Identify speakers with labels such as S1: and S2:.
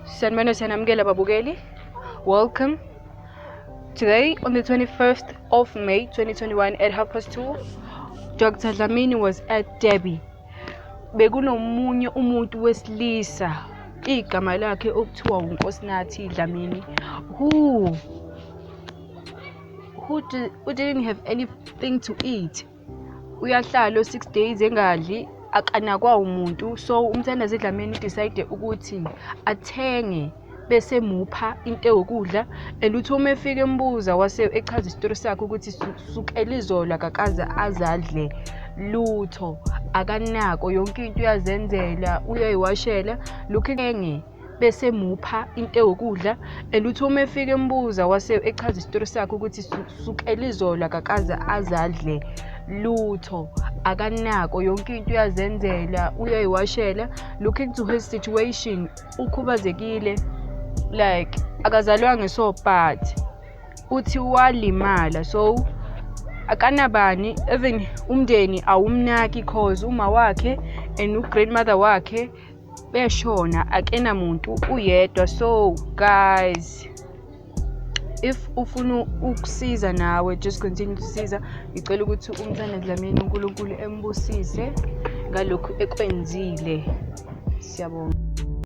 S1: Sanibona, siyanamukela babukeli. Welcome. Today, on the 21st of May 2021 at 2:30, Dr. Dlamini was at Debbie. Bekunomunye umuntu wesilisa igama lakhe okuthiwa uNkosinathi Dlamini who didn't have anything to eat. Uyahlala 6 days engadli, akanakwa umuntu, so uMthandazo Dlamini decide ukuthi athenge bese mupha into ewukudla. And uthi uma efika embuza, wase echaza isitori sakhe ukuthi sukela izolo akakaze azadle lutho, akanako, yonke into uyazenzela, uyayiwashela. Looking bese mupha into ewukudla. And uthi uma efika embuza, wase echaza isitori sakhe ukuthi sukela izolo akakaze azadle lutho, akanako, yonke into uyazenzela, uyayiwashela. Looking to his situation, ukhubazekile, like akazalwanga so, but uthi walimala, so akanabani, even umndeni awumnaki 'cause uma wakhe and ugrandmother wakhe beshona, akenamuntu, uyedwa. So guys, if ufuna ukusiza nawe, just continue to siza. Ngicela ukuthi uMthanda Dlamini, uNkulunkulu embusise ngalokhu ekwenzile. Siyabonga.